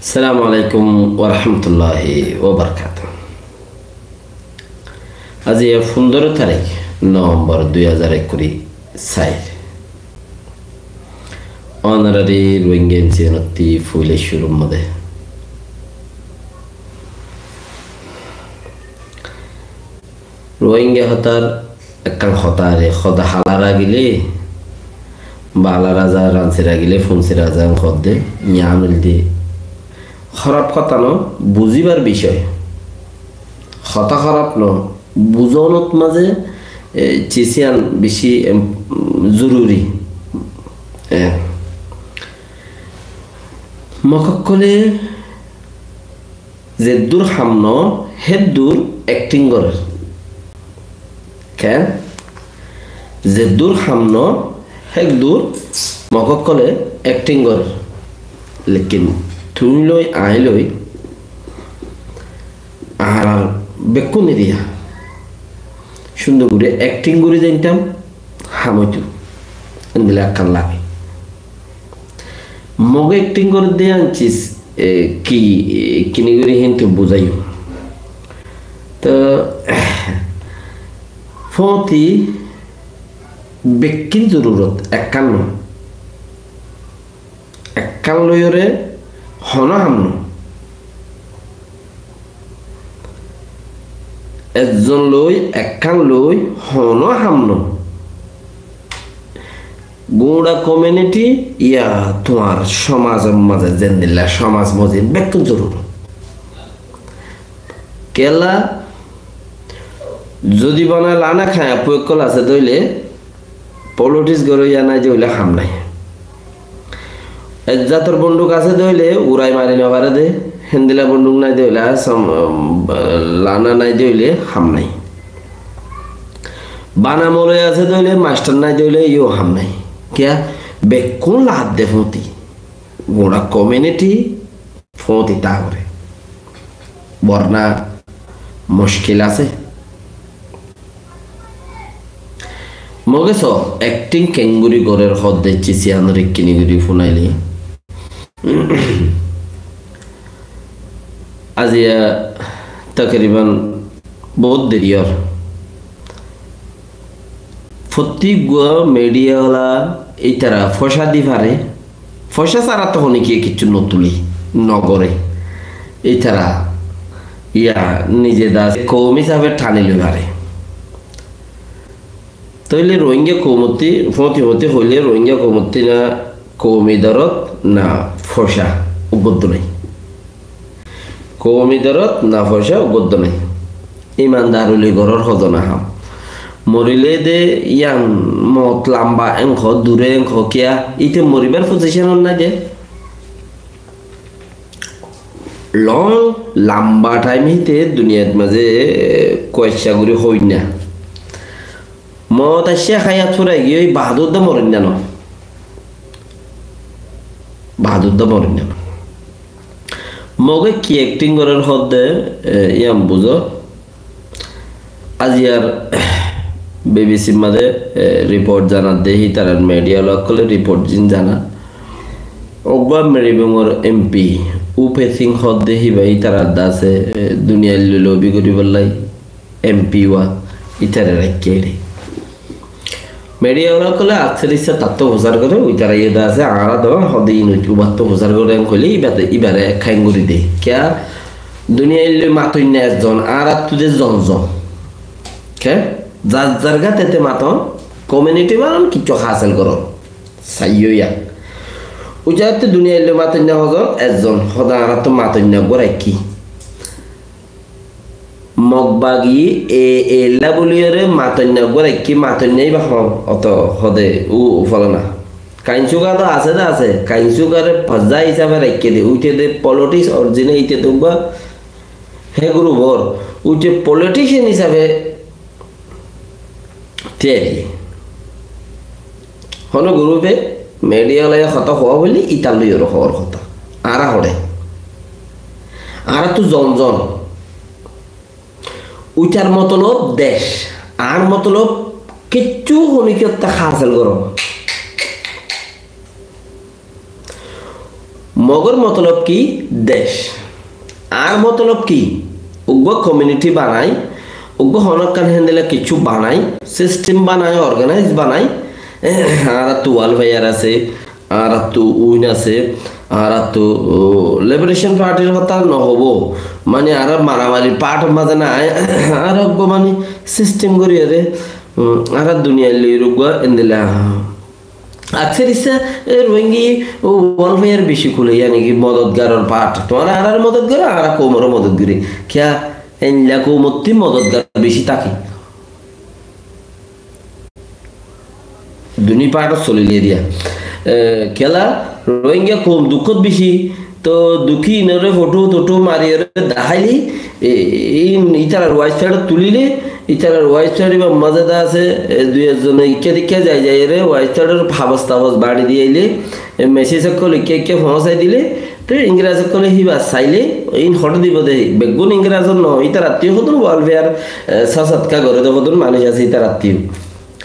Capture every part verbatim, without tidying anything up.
Assalamu alaikum warahmatulláhi wabarakátuhu. Aijja fundóro tarík Novembor dui házar ekkuri sair. Ónorari Rohingya N C N ottú foila cúrur modé Rohingya hotár ekkán hotá aré, hoda hála ragilé, bála raza, ransi ragilé, funsi raza hoódde, yián óilde hóraf hotá no, buzíbar bicói. Hotá hóraf no, buzónot mazé, e, cis yián bicí, em, zoruri. E, Mog ókkolé zeddúr ham no, héddúr ekthing gorér. Ken? Zeddúr ham no, héddúr Mog ókkolé ekthing gorér. Lekin tuñí loi, aññí loi, añárar bekkúne diya cúndor gorí ekthing gorí zaintam, ham óitou. Endilla ekkán lage. Mog ekthing gorédde yián cis, e, ki, e, kini gorí híntu buzáiyum. Toh, fóti bekkín zorurot, ekkán no. Ekkán loiyóre honó ham no. Ezzon loi, ekkán loi, honó ham no. Guñça community, ya tuáñr somazor mazé zendilla somaz mozin bekkún zorurot. Kiyólla, zodi bana lana khaya pui ókkol asé dóile, politics goróya nai dóile ham nai. Ek zator bonduk asé dóile, urai mari no fare dé, héndilla bonduk nai dóile, sam-, lana nai dóile, ham nai. Bana moloi asé dóile, mastor nai dóile, yó ham nai. Kiyá? Bekkún ladde fóti. Guñça community fóti tágore. Borna muckil asé. Moge so, ekthing kengori gorér hoódde cis yián rikini gori funaili. Aijja takriban bout deri ór. Fottí gua media wala ítara foicá di fare, foicá sára to hone kiyé kiccú no tule, no gore. Ítara ya nize da koum hísabe thani loi fare. Tóile Rohingya koumottí, fóti fóti hoile Rohingya koumottí na koumi dorot na foicá uggwá ddo nai. Koumi dorot na foicá uggwá ddo nai. Imandar óile gorór hozona ham. Morile de yián mot lamba enko, dure enko kiyá, íte moribar position ot nai de. Long, lamba time híte duniyat mazé kuaccá gori hoinna. Mot aiccé háyat furai giyói, bahadur dá morinna no. Bahadur dá morinna no. Moge ki acting gorer hoódde, e, yián buzó. Aijjar B B C mazé, e, report zanar de, hítarar media ókkole report zin zanar. Uggwá Maribongor M P, U Pe Sing hoódde híba hítarar dase, e, duniyar loi lobi goribolla. M P wa, ítare raikké re. Media ókkole aksar issá tattú fusar gore, uitara iyé de asé, añára de hode inut ubattú fusar gore en hoile ibare, ibare khain gori de. Kiyá? Duniyai loi matoinna ezzon, añárattú de zon zon. Ke? Zar zar gatete maton, community banon, kiccú hasel goron. Saiyó ya. Ujattú duniyai loi matoinna hozon, ezzon, hoda añárattú matoinna gorai ki? Mog bagi e, e illa buliyóre matoinna uggwá raikké, matoinna iba hon, oto hode, u, u folana. Kainsuga to asé de asé, Kainsugaré fazza hísabe raikké de, uite de politics origin e ite de uggwá he group or, uite politician hísabe tiyari. Hono group e media loi hotá hoó hoile itar loi oro hoór hotá. Añára hoçé. Añárattú zon zon. Uitar motolob dec. Añár motolob kiccú honikiyótta hasel goró. Mogor motolob ki? Dec. Añár motolob ki? Uggúa komiuniti banai, uggúa honókkan héndilla kiccú banai, sistem banai, organais banai, añárattú welfear asé, añárattú uin asé, añárattú, ó, Liberation Partyr hotá nohóbo, mani añára maramarir partor mazé nai, añára uggúa mani sistem goríyore, um, añára duniyair loi uggúa héndilla. Aksar issá, e, Rohingya, ó, welfare beci kule, yáni ki modotgaror part. Tuáñra añárar modot goró, añára koumoró modot gorí. Kiyá, endilla koumottú modotgar beci táke. Duní part solile eriya. E, kiyólla, Rohingya koum dukkót beci, to dukí inoré foto-toto mariyóre deháile, e, in ítarar website tulile, ítarar website ibár mazé de asé, e, dui ekzone ikká dikká zai zaiyóre websiteor habos tabos bari diyaile, e, message ókkol ikká ikká foóñsai dile, te Ingres ókkole híba saile, in hoçé dibo de, beggún Ingres no, ítarattíyo hodún welfare, e, sasatka goré de hodún manúic asé ítarattíyo.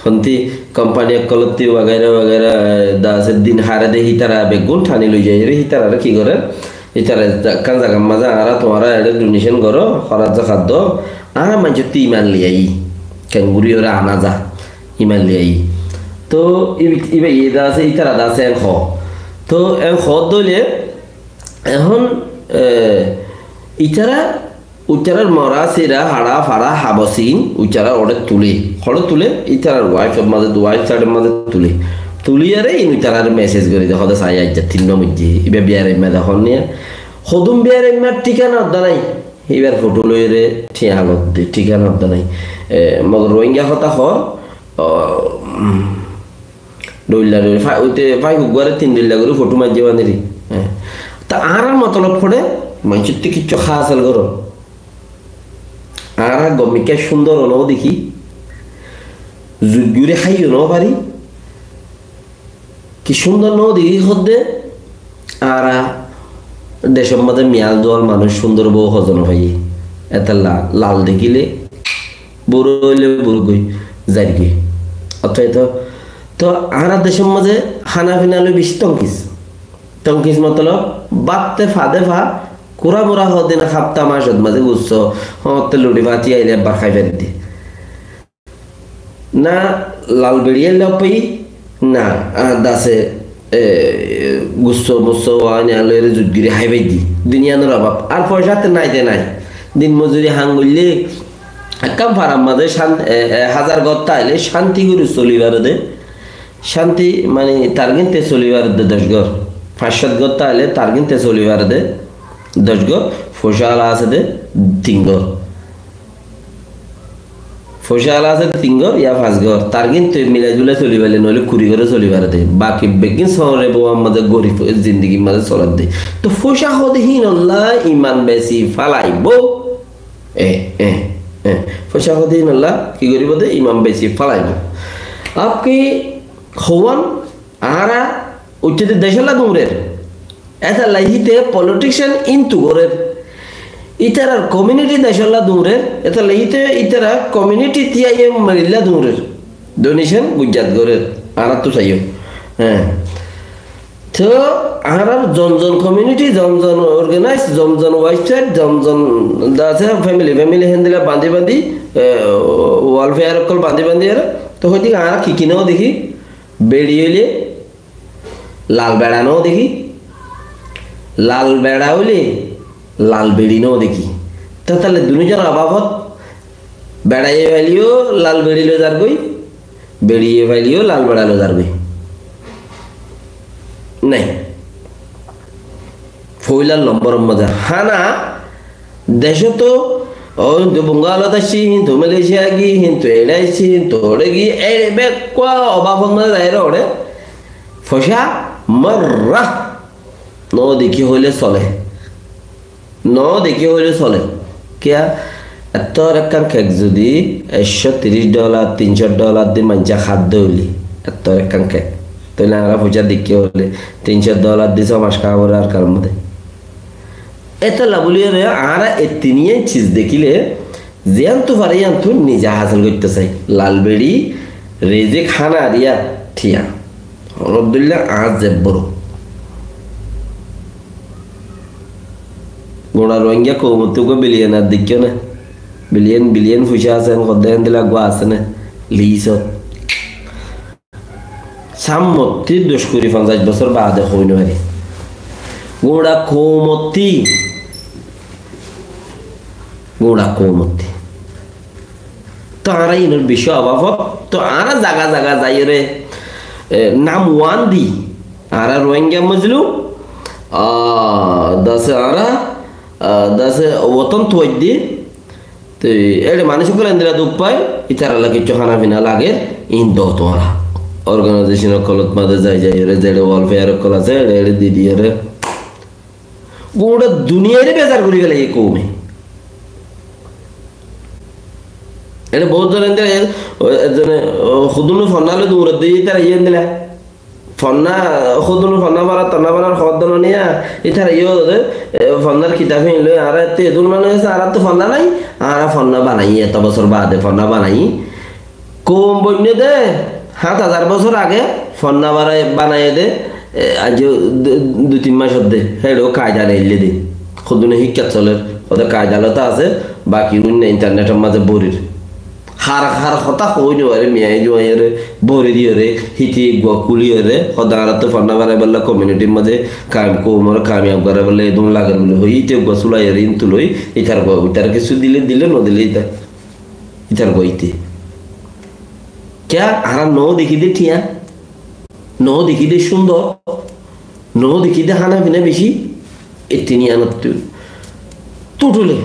Honti kompani ókkolottí wagaira wagaira, e, de asé din háre de hítara beggún thani loi zaiyóre hítarare ki gorér? Hítara ekkán zagar mazé añára tuáñra eçé donation goró, hórat zakat do, añára maincóttú iman loi aiyí. Kengori ore ana za, iman loi aiyí. To i-, iba iye de asé, hítara de asé en hoó. To en hoó de óile, ehón, e, hítara Uitarar mora, sira, haça, faça, habos in, uitarar ore tule. Hore tule, itarar wife or maze, wife side or maze tule. Tuliyore in uitarar message gori de, hode sai aijja tin no mujje. Iba biyaraimma de hon niya. Hodun biyaraimma thikana udda nai. Ibar foto loiyore thiya lodde, thikana udda nai. E, Mogor Rohingya hotá hor, o, um, Dhoilla dhoilla, fa-, uite fai uggware tin dhoilla gori foto maijje baniri. Há. Ta añárar motolob hore, maincótte kiccu hásel goro. Añára gom mikká cúndor no deki, zut gori háiyo no fari. Ki cúndor no deki hodde, añára decor maze miyal duwal manúc cúndor bou hozo no faiye. Etella lal dekile, buro óile buro goi, zair goi. Othoito, to añára decor maze hána fina loi beci tonkis. Tonkis motolob, bátte fade fa, kura mura hodin hafta macot maze gusso, hoñotte luri fati aile ebbar hái fari de. Na lal beri aile oppai, na, a, dase, e, gusso musso wa ne alere zut gori hái fari de. Duniyanor obab. Ar foisa te nai de nai. Din mozuri ham goille, ekkán farar maze cán-, e, e, házar gór táile cánti gori soli fare de. Cánti, mane, tar ginte soli fare de doc gór. Fañs cót gór táile tar ginte soli fare de doc gór. Foisa ala asé de tin gór. Foisa ala asé de tin gór ya fañs gór. Tar ginte milai zulai soli fare, noile kuri góre soli fare de. Baki beggín sóore bou ammaze gorib zindigir maze solar de. To foisa hode hínolla iman beci falaibo. E, e, e. Foisa hode hínolla ki goribo de? Iman beci falaibo. Abki houwan añára uicce de decolla duñrer. Etella híte politician intu gorer. Itarar community decolla duñrer. Etella híte itara community tiyaye marilla duñrer. Donation gujjat gorer. Añárattu saiyo. Há. To añárar zon zon community, zon zon organize, zon zon website, zon zon dase family, family hendilla bandi bandi, e, welfare okkol bandi bandi ere. To hoidik añára ki ki no deki? Beri óile lal beça no deki, lal beça óile lal beri no deki. Tetelle dunuzonor obabot beçaye faileo lal beri loi zargoi, beriye faileo lal beça loi zargoi. Nai. Foila lombor maze hána decót, ó, hintu Bungalot aiccí, hintu Malaysia giyí, hintu eçe aiccí, hintu oçe giyí, e bekkúa obabor maze zaiyóre oçe foisa morra no deki hoile sole. No deki hoile sole. Kiya? Ettór ekkán kek zodi ekcó tiríc dholar, tin cót dholar di maincé hádde óile, ettór ekkán kek. Tóile añára foisa deki hoile tin cót dholar di só mac háa fore ar kar maze. Etolla buli ore añára e tiniyen ciz dekile ziyántu fare yántu nize hásil goitte sai. Lal beri, rizik, hána ariya, thiya. Alhamdulillah, añár zeb boro. Rohingya koumottú uggwá billionaire deikkó né? Billion, billion foicá asé, en hoddé endilla uggwá asé né? List ot. Sámmottí doc kuri fonzaic bosór baade hoi no fari. Gura koumottí, gura koumottí. Tó añára inor beci obab, tó añára zaga zaga zaiyóre, e, nam wan di, añára Rohingya Muslim, a, dase añára, a, dase woton tuwai di, te ere manúic ókkol endilla duk fai, itaralla kessú hána fina lage, in do tuáñra. Organization ókkolot mazé zai zaiyóre, zere welfare ókkol asé, ere, ere di diyóre. Gura duniyaire bezar gori félaiye koume. Ere bout zone endilla, e, e, zone, o, hodún fonna loi duñrat de, itara iye endilla. Fonna, hodún fonna fara, tonna fara, hoddon niya, itara iye de, e, fonnar kitab in loi, añára te edún manúic asé, añára to fonna nai, añára fonna banaiye, eto bosór baade fonna banaiye. Koum boinne de, háñt házar bosór age fonna bara-, banaiye de, e, aijjó du-, dui tin mac de, héçe kaida neille de. Hodún híkkat soler, ode kaida lota asé, baki uinne internetor mazé borir. Har, har hotá hoi no fare, miyaye juwanyore bori diyore, híte eggúa kúliyore, hoda añárattú fonna banaibálla community mazé kam-, koumore kamiyab goraibálla edún lager buli hoi, híte eggúa sulaiyore intú loi, itar gua-, itar kessú dile dile, no dile ita. Itar gua ite. Kiyá? Añára no dekí de thiañ, no dekí de cúndor, no dekí de hána fina beci, e tin iyanottu tutule.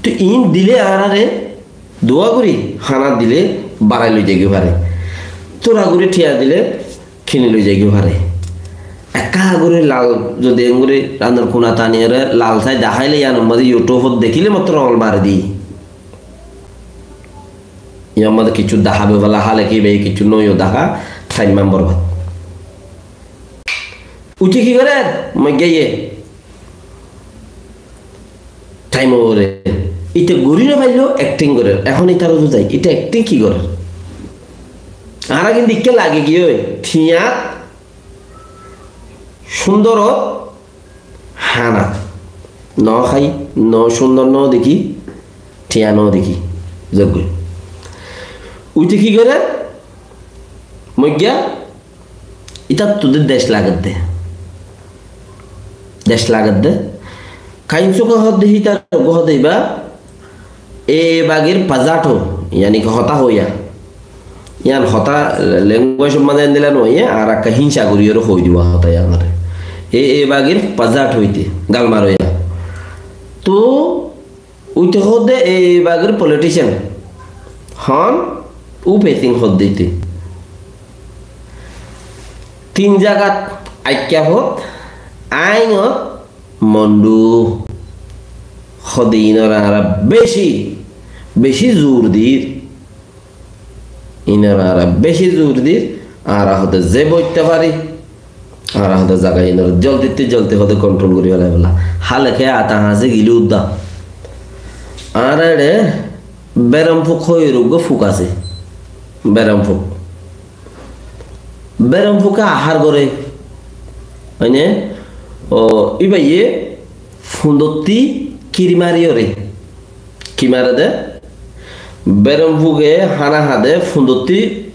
Tó in dile añárare dua gori hána dile barai loi zaigói fare. Tura gori thiañ dile kini loi zaigói fare. Ekka gori lal zodi engori ranor kuna taniyore lal sai daháile iyanor mazé YouTube ot dekíle mottor ongol mari di. Iyan mazé kessú dahábe bala, hale ki bái kessú noyo dahá, time man borbad. Uite ki gorer? Moigga iye. Time ore. Ite gori no faillo, acting gorer. Ehón itar uzu zai. Ite acting ki gorer? Añára kintu ikke lage giyói. Thiañ cúndor ot hána no hái, no cúndor no dekí, thiañ no dekí, zoggói. Uite ki gorer? Moigga, itattú de dec lager de. Dec lager de. Kain suka hodde hitar uggwá hodde iba, e bagir pazato, yani ki hotá hoiya. Iyan hotá language or mazé endilla no hoiye, ar ekka hínsa gori ore hoi diba hotá iyan ore. E, e bagir pazato hoite, gal maro iyan. Tó uite hodde e bagir politician. Hon, U P Singh hodde ite. Tin zagat aikka hot, ain ot, Mondu, hode inor añára beci, beci zur dir. Inor añára beci zur dir. Añára hode ze boitte fari. Añára hode zaga inor jolditte joldi hode control gori félai bolla. Hale ke ata hañse gili udda. Añára ere beram fuk hoiyor uggwá fuk asé. Beram fuk. Beram fuke ahár goré. Óine? O, íbaye fundottí kir mariyóre. Ki mare de? Beram fuke hána há de fundottí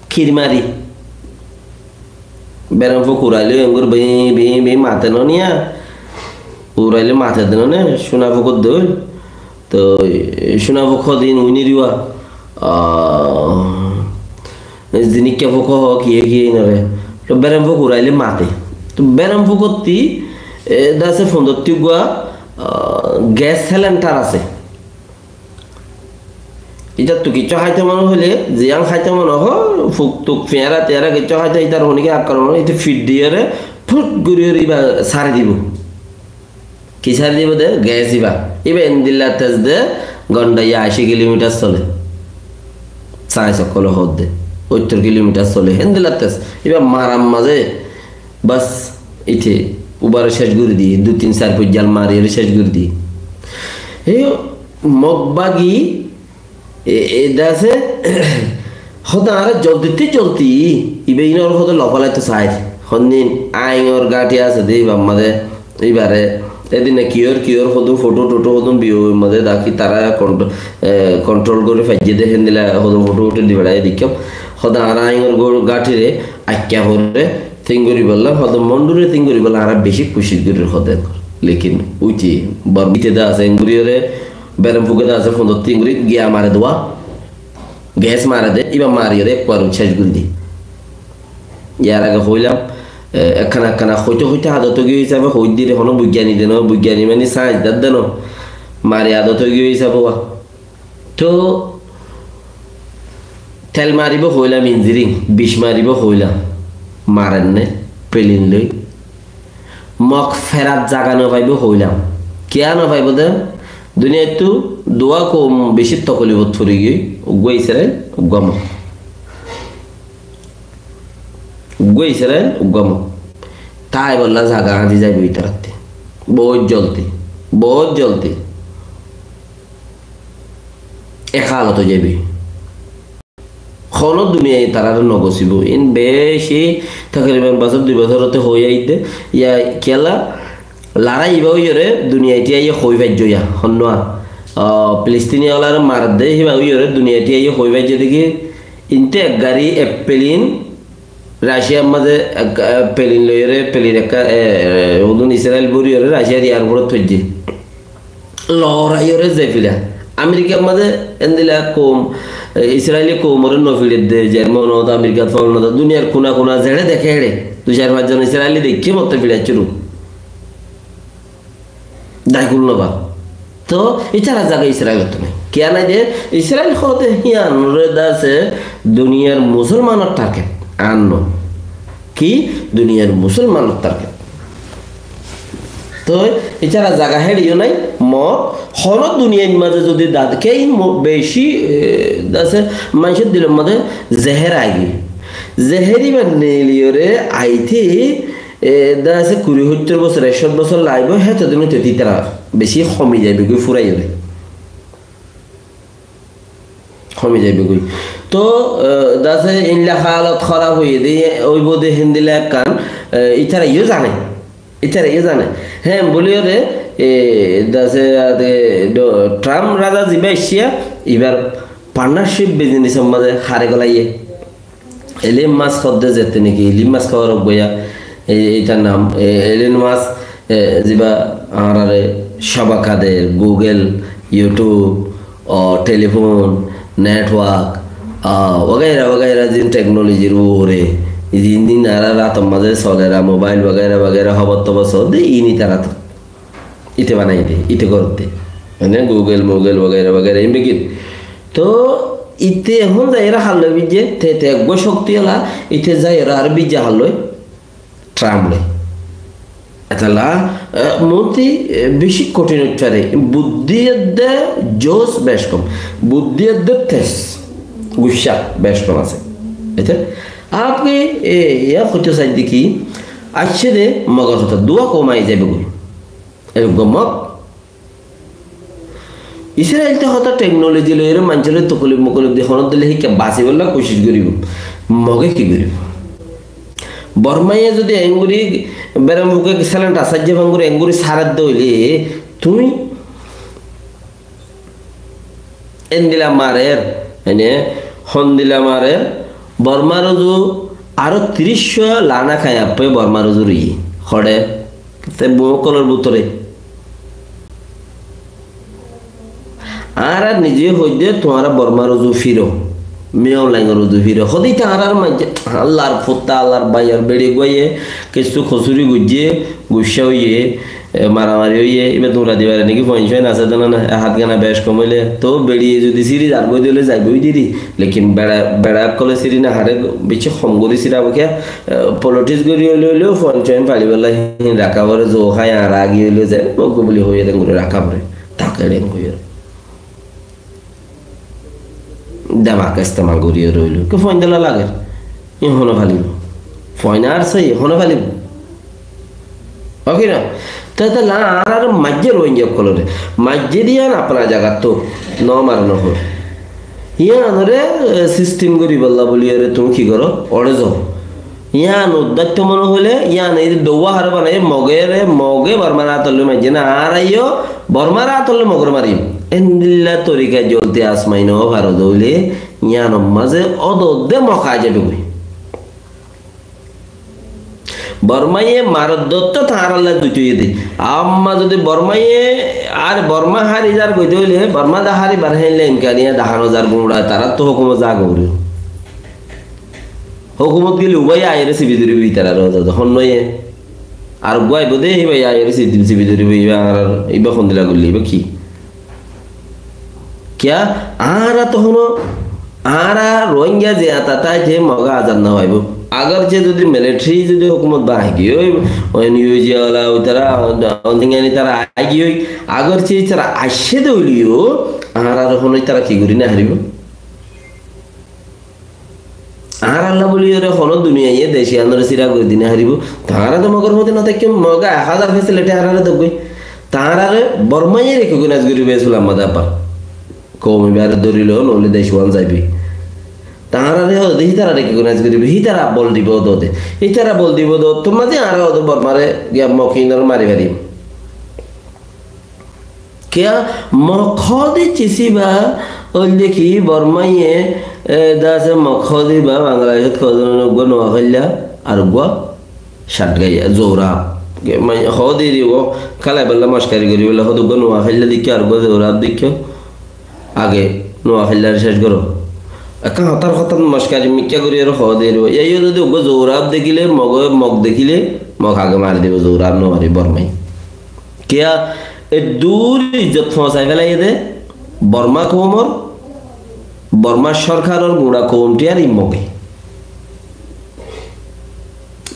kir mari. Beram fuk uraile enggór bií, bií, bií mate no niya. Uraile mate de no ne, cúna fukor dóil. Toi, e, cúna fuk hodin uiniriwa, ah, e, zinikka fuk ho, kiye kiye inore. To beram fuk uraile mate. To beram fukotti, e, dase fondotti gua, ah, gas cylinder ase. Itattu kiccu haite mone hoile, ziyan haite mone ho, fuk tuk, fiyara tiyara kiccu haite, itar honiki akkaron, ite fit diyore, fut guriyore iba sari dibo. Ki sari dibo de? Gas iba. Iba endilla tez de, gondaye aci kilometer sole. Science okkole hodde. Ottor kilometer sole. Endilla tez. Iba marar maze. Bas, ite ubare cec gori di. Dui tin sar pojjal mari ore cec gori di. E Mog bagi E, e dase, hoda añára jolditte joldi, ibe inor hoda lofalai to sai. Honnin aingor gati ase de, ibar maze, ibare, Edin kiyór kiyór hodún foto-toto hodún biyo mazé daki tará kont-, e, kontrol gorí faijjé dé héndilla hodún foto-foto di beçai deikkám. Hoó de añára añgor gó-, gáñthire aikká hoóre tin goríbolla, hoó de mondure tin goríbolla añára beci kucíc gorír hoó de. Lekin uite Bormá ite de asé, engorí ore berem fuke de asé, fondor tin gorí giya mare de wá, ges mare de, iba mari ore ekkuar cec gorí de. Yar age hoilam, e, ekkana ekkana hoite hoite adot ói giyé hísabe hoóidde, hono boigyani de no, boigyani mani sainzdar de no, mari adot ói giyé hísabe wá. Toh tel maribó hoilam injiring, bic maribó hoilam, marer né, pelin loi. Mog ferat zaga no faibó hoilam. Kiyá no faibó de? Duniyaittú duwá koum beci tokolifot fori giyói, uggúa Israel, uggúa Mog. Uggúa Israel, uggúa Mog. Táibolla zaga hañdi zaibói ítarattú. Bout joldi, bout joldi. Ek halot ói zaibói. Hono duniyai tarare no gosibó. In beci takriban bosór dui bosórottú hoi aidde. Yá kiyólla larai ibá óiyore duniyai tiyaiye hoi faijjó yá. Honnúa, ah, Filistiniya olaré maredde, híba óiyore duniyai tiyaiye hoi faijjó deki. Inte ek gari, ek pelin, Raciyar mazé ek, eh, pelin loiyore, pelin ekka, eh, hodún Israel bóriyore Raciyar yarfort foijjé. Loraiyore ze fira. Amerikar mazé endilla koum, eh, Israeli koumore no firedde, Jerman ót, Amerikat fol ót, duniyar kuna kuna zeçé deké héçe. Dui sair fañs zon Israeli deikké motte firaccé ru. Daikul no ba. Toh, ítara zaga Israel ottu nai. Kiyá nai de, Israel hoóde híyan re de asé duniyar musolmanor target. Ar no. Ki? Duniyar musolmanor target. Toh, ítara zaga héçe yó nai, Mog, hono duniyar mazé zodi dad-, kei mo-, beci, e, de asé, maincór dilor mazé zeher agi. Zeher iba neeliyore aite, e, de asé kuri hóttor bosór, ekcót bosór laibo, hétodin óite ítara beci homi zaibogói furaiyore. Homi zaibogói. Toh, e, de asé inla halot hóraf óiye de, óibo de héndilla ekkán, e, ítara yó zane. Ítara yó zane. Hé, buliyore, e, de asé, a, de, do, Trump raza ziba aiccé, ibar partnership business or mazé hare golaiye. Elon Musk hoódde zette niki, Elon Musk hoór uggúa, e, itar nam, e, Elon Musk, e, ziba añárare cabaka der, Google, YouTube, o, telefon, network, a, wagaira wagaira zin technology r uore, zin din añárar átor mazé soler, a, mobile wagaira wagaira hóbor tobor soódde, iín itar átot. Ite banai de, ite goródde. Mane Google, Moogle, wagaira, wagaira, iín beggín. Toh, ite ehón zaiyóre halloi bijje, te, te eggúa cokti ola, ite zaiyóre ar bijje halloi, Trump loi. Etolla, eh, monti, eh, beci kothin óit fare. Buddí edde jous bec kom. Buddí edde tez. Guccá bec kom asé. Ete, apni, eh, ya hoito saidde ki, aiccé de Mogor hotá, duwa koum ai zaibo goi. Eggúa Mog. Israel te hotá technology loiyóre maincóre tokolif mokolif di honó dile híkka basibolla kucíc goribo. Moge ki goribo? Bormaye zodi engori beram buke silent asaijje fangori engori saradde óile tui Endila marer, ene, hondila marer, Bormar uzu aró tiríc cót lana kaiyappoi Bormar uzu roi. Hoçé, te bou ókkolor bútore. Añára nize hoidde tuáñra Bormar uzu firo, Min Aung Hlaing or uzu firo. Hode ite añárar maze, Allar futta, Allar baiyor beçi guaye, kessú kosuri goijje, guccá óiye, e, maramari óiye, iba dura dibar niki foin soin asé de na, e, hát gana bec kom óile, to beçiye zodi siri zargoi de óile zaiboi deri, lekin beça, beça ókkole siri no hare, beci hom gori sirabo kiya, e, politics gori óile óileyo foin soin façibálla hin raka fore, zo hái añára agi óile zai, moggo buli hoiye den gori raka fore, take den hoiye. Demak estemal goriye roilo. Ki foin dela lager? Iín hone falibo? Foin ar sai hone falibo? Oke na? Te te la ar ar majje Rohingya okkolore. Majje diyan apna jagattú no maro no hor. Iyanore, eh, system goribolla buli ore tumi ki goro? Ore zo. Yían uddátto mone hoilé, yían ei douwa haré banaiye, Mogore, Moge Bormar átollói maijjé né, añára yó Bormar átollói Mogore marim. Endilla torika jolti asmai no faro de óile, yíanor mazé ódodde Mog ai zaibói. Bormaye maroddótto tañárálla duit óiye de. Amma zodi Bormaye, ar Borma hári zar goidé óile, Borma de hári bar héinle imkaniya dahá no zar, gura tarátto hókumot za gorí. Hókumot gile uwá aiyóre sibi dóribo, itarare ódodde hon noye. Ar uggwá aibó de, híba aiyóre sibi, sibi dóribo, híba añárar, híba hondilla goillé, híba ki? Kiyá? Añára tohón, añára Rohingya ze ata táite Moge azad no faibó. Agarce zodi military zodi hókumot báñgi giyói, O N U G wala, ítara, Ontingani ítara ai giyói, agarce ítara aiccé de óileyo, añára tohón ítara ki gorí no faribó? Añárálla bóli ore honó duniyaiye dec iyanore sira gorí di no faribó. Tañára to Mogor fúañti no táikke, Moge ek házar facility añáráre doggói. Tañáráre Bormaye recognize goríbo, e sulamma dabbar. Koumi bare dóri lo, noóile dec uán zaibi. Tañáráre hoó de hítara recognize goríbo, hítara bol dibo de. Hítara bol dibo de, tuáñra de añára hoó de Bormare giya Mog inore mari farim. Kiyá? Mog hoó de cisí ba, óilde ki Bormaye, e, dase Mog hoó de ba, Bangladecót hoó de uggwá Nuakáilla, ar uggwá Chatgaiya, Zourab. Ke, mane, hoó de ri uggwá kálai balla mockari gorí balla, hoó de uggwá Nuakáilla dekíyo, ar uggwá Zourab dekíyo. Age Nuakáillare cec goró. Ekkán hotár hotát mockari mikká gorí ar hoó de ri uggwá. Yá, yá, zodi uggwá Zourab dekíle, Mog, Mog dekíle, Mog age mari dibo, Zourab no mari, Bormaye. Kiyá? Eddur izzot foóñsai félaiye de Borma koumor, Borma sorkaror gura koumti ar í Moge.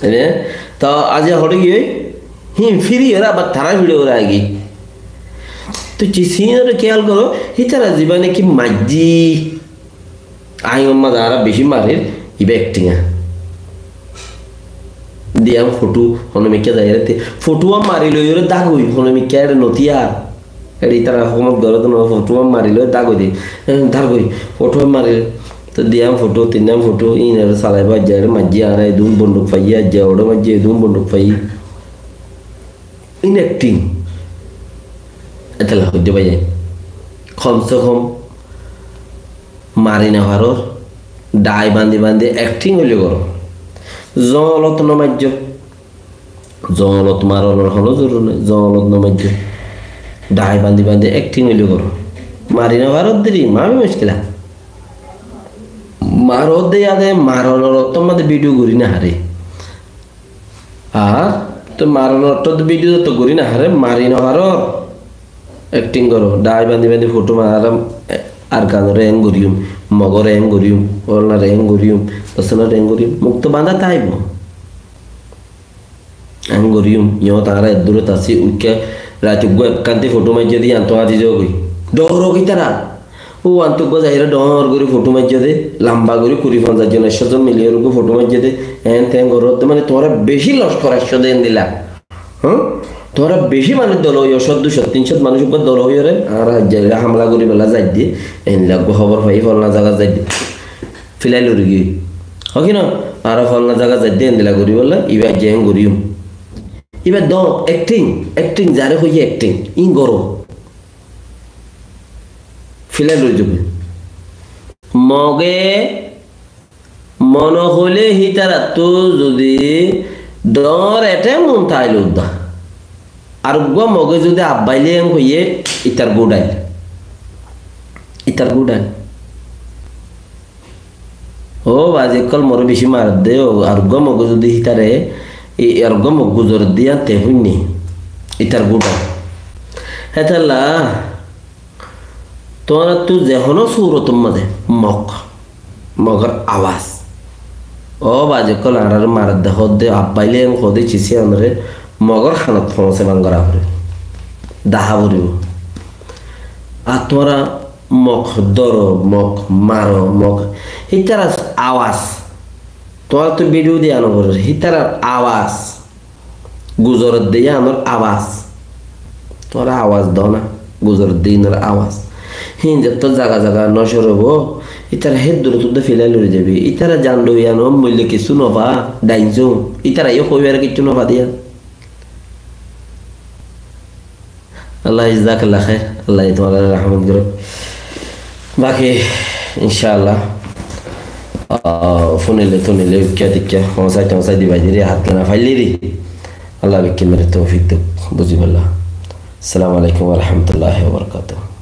Ene, to aijja hoçé giyói, hín firi ore abar tará firi ore aigí. To cisí inore kiyal goró, hítara zibá naki maijjí. Aññí omma zara beci marir, iba acting a. Diyam foto, hono mikká zaiyóre te. Foto a mari loiyóre dagoi, hono mikká ere notiyar. Ere itara hokomot gorot no, foto a mari loi dagoi de. Eh, dagoi, foto a mari. To diyam foto, tinnam foto, inore salaibo aijja ere maijje añára edún bonduk faiye, aijja ore maijje edún bonduk faiye. In acting. Etella hoidde bái, kom se kom mari no faror, dhai bandi bandi acting óile goró. Zolot no maijjo. Zolot maronor hono zorur nai. Zolot no maijjo. Dhai bandi bandi acting óile goró. Mari no faror deri, mami muckila. Maror de yade, maronor ottór mazé video gorí no faré. Ar to maronor ottór video to gorí no faré, mari no faror. Acting goró, dhai bandi bandi foto marar, Arkanore en goríyum, Mogore en goríyum, Olnare en goríyum, Dosanore en goríyum, muk to bandá táibo. En goríyum, yó tara eddúrot así, uikká rati uggwá ekkánti foto maijjé de, yián to azi zagói. Dóro ki tara? Ó, yián to uggwá zaiyóre dóñr gorí foto maijjé de, lamba gorí kuri fonzaic zon, ekcó zon miliyóre uggwá foto maijjé de, en ten goró de, mane tuáñra beci lockor aiccó de endilla. Há? Tuáñra beci manúic dol óiyo, cót, dui cót, tin cót manúic uggwá dol óiyore, añára aijja eilla hamla gorí bela zaidde, endilla uggwá hóbor fai, folna zagat zaidde. Filai lori giyói. Hó ki no? Añára folna zagat zaidde, endilla gorí bela, iba aijja en goríyum. Iba do acting, acting zare hoiye acting, in goró. Filai lori dibo. Moge mone hoilé hítarattú zodi dóñr eté mun táile udda. Ar uggwá Moge zodi abbaile en hoiye, itar gudail. Itar gudail. Ó bazi ókkol, more beci maredde, ó, ar uggwá Moge zodi hítare, i, ar uggwá Mog guzoredde yián te fúinne. Itar gudail. Hétolla, tuáñrattú ze honó surotor mazé Mog, Mogor abas. Ó bazi ókkol, añárare maredde hoódde, abbaile en hoódde, cisí añáre Mogor hanot foóñse bangora foribó. Dahá foribó. Ar tuáñra Mog dóro, Mog maro, Mog. Hítarar abas. Tuáñrattú video diya no forer. Hítarar abas. Guzoredde yiánor abas. Tuáñra abas do na, guzoredde yiánor abas. Hín zettót zaga zaga noshor óibo, Ítara héddur uddúa felai loi zaibo. Ítara zan dóiyan, ó moille kissú no fa, dainzó. Ítara yó hoibar kissú no fa diya. Allah jazakallah khair. Allah tuáñrare rahmot gorouk. Baki, inshallah, ah, funile tunile, ikká tikká, hoñsai toñsai dibai diri, hát gana failiri. Allah bekkúnore toufik douk, buzibálla. Assalamu alaikum wa rahmatullahi wa barakatuhu.